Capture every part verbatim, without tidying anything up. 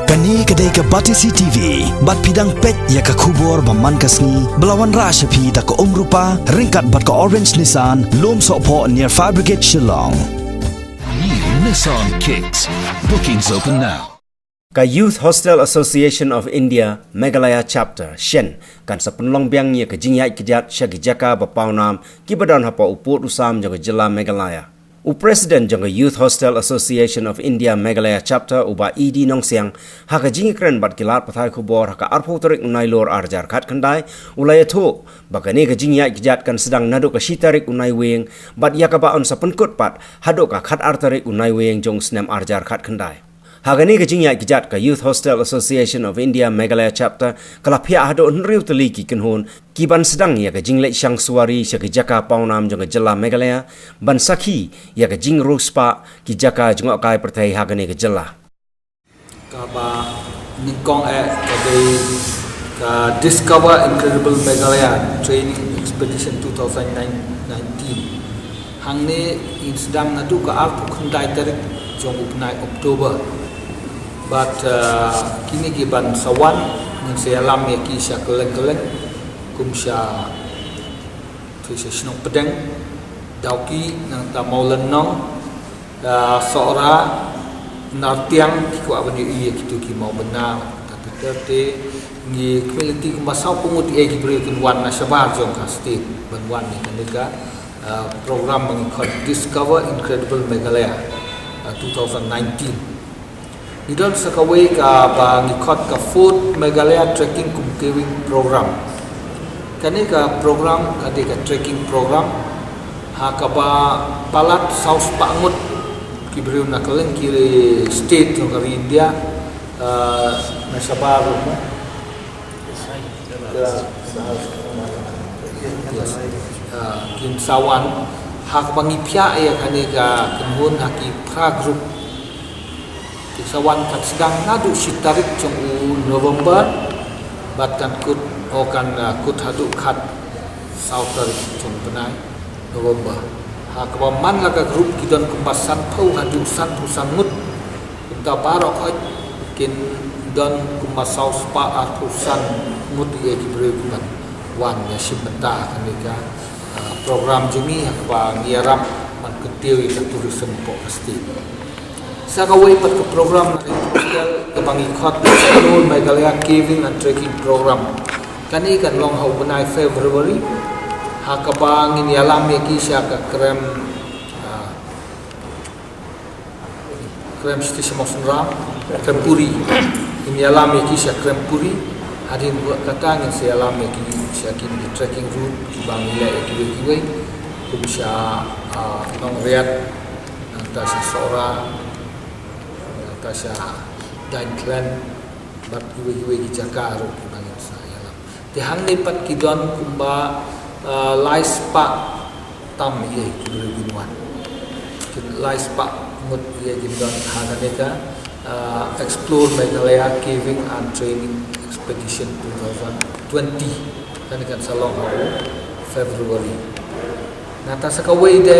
Kane ka dei ka Batesi T V, bad phi dang peit ïa ka khubor ba man ka sngi, ba la wanrah sha phi da ka Umrupa, ryngkat bad ka Orange Nissan, Lumsohphoh near Fire Brigade Shillong. New Nissan Kicks. Bookings open now. Ka Youth Hostel Association of India Meghalaya Chapter, shen, kan sa pynlong biang ïa ka jingïaid kjat sha ki jaka ba pawnam, kiba don hapoh u pud u sam jong ka jylla Meghalaya. U President jong ka Youth Hostel Association of India Meghalaya Chapter, u Bah E D Nongsiang, ha ka jingïakren bad ki lad pathai khubor ha ka arphew tarik u Nailur arhajar khatkhyndai, u la ïathuh ba kane ka jingïaid kjat kan sdang naduh ka shi tarik u Naiwieng, bad ïa kaba yn sa pynkut pat haduh ka khatar tarik u Naiwieng jong u snem arhajar khatkhyndai. Ha kane ka jingïaid kjat, ka Youth Hostel Association of India Meghalaya Chapter ka la phiah haduh hynriew tylli ki kynhun kiban sdang ïa ka jingleit shang suwari sha ki jaka pawnam jong ka jylla Meghalaya, ban sakhi ïa ka jingriewspah ki jaka jngohkai pyrthei ha kane ka jylla. Kaba nyngkong eh ka dei ka Discover Incredible Meghalaya Training Expedition two thousand nineteen. Hangne ngin sdang naduh ka arphew khyndai tarik jong u bnai October. Bad, uh, kine kiban sa wan, ngin sa ïalam ïa ki sha kylleng kylleng, kum sha, sha Shnong Pdeng, Dawki, nangta Mawlynnong, uh, Sohra, Nartiang, ki kwah ban ïohi ïa kito ki mawbynna, ta Peter te, ngi kmie lynti kumba saw phew ngut ïa ki briew kin wan na shabar jong ka state, ban wan ïa kane ka, uh, program ba ngi khot Discover Incredible Meghalaya, uh, two thousand nineteen. Ngi don sa kawei kaba ngi khot ka Fourth Meghalaya Trekking cum Caving Program. Kane ka program ka dei ka trekking program, ha kaba palat saw spah ngut ki briew na kylleng ki state jong ka ri India, uh, na shabar ruh mo. Yes. Uh, kin sa wan, ha kaba ngi phiah ïa kane ka kynhun ha ki phra group. Kin sa wan kan sdang naduh shi tarik jong u November, bad kan kut, o kan, uh, kut haduh khatsaw tarik jong u bnai November. Ha kaba man la ka group ki don kumba sanphew haduh sanphew san ngut. Kumta baroh khoit kin don kumba saw spah arphew san ngut ïa ki briew kiban wan ïashim bynta ha kane ka, uh, program jong ngi, ha kaba ngi ïarap ban kyntiew ïa ka tourism hapoh ka state. Sa kawei pat ka program na ka Youth Hostel kaba ngi khot Explore Meghalaya Caving and Trekking Program. Kane kan long ha u bnai February, ha kaba ngin ïalam ïa ki sha ka krem, ah, krem station Mawsynram, krem Puri. Ngin ïalam ïa ki sha krem Puri. Hadien kata ngin sa ïalam ïa ki sha ki trekking route kiba ngi leh ïa kiwei kiwei, kum sha, ah, Nongriat, nangta sha Sohra, nangta sha Dainkhlen, bad kiwei kiwei ki jaka ruh kiba ngin sa ïalam. Te hangne pat ki don kumba, ah, lai spah tam ïa ki briew kin wan. Ki lai spah ngut ïa ki don ha kane ka, ah, Explore Meghalaya Caving and Training Expedition two thousand twenty. Kane kan sa long ha u February. Nangta sa kawei de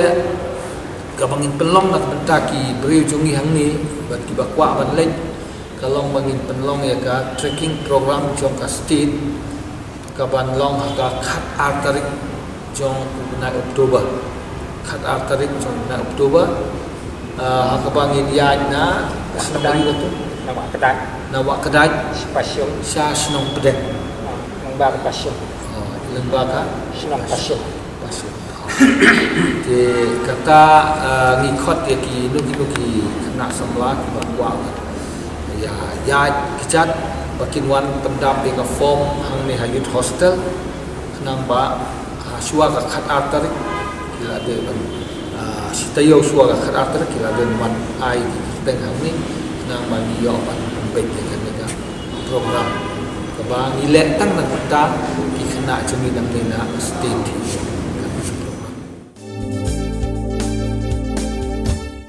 kaba ngin pynlong na ka bynta ki briew jong ngi hangne bad kiba kwah ban leit, ka long ba ngin pynlong ïa ka trekking program jong ka state, kaban long ha ka khatar tarik jong u bnai October. Khatar tarik jong u bnai October. Ah, ha kaba ngin ïaid na, na Wah Kdai. Na Wah Kdai. Sha Shnong Pdeng. Ah, lyngba ka Shnong Pdeng. Oh, lyngba ka Shnong Pdeng. Te kata, ah, ngi khot ïa kino kino ki khynnah samla kiba kwah ïa, ïaid kjat ba kin wan pyndap ïa ka form hangne ha Youth Hostel. Khnang ba, ah, shuwa ka khatar tarik ki la dei ban, ah, shi taïew shuwa ka khatar tarik ki la dei ban ai ki kyrteng hangne. Khnang ba ngi ïoh ban pynbeit ïa kane ka program kaba ngi leh tang na ka bynta ki khynnah jong ngi nangne na state.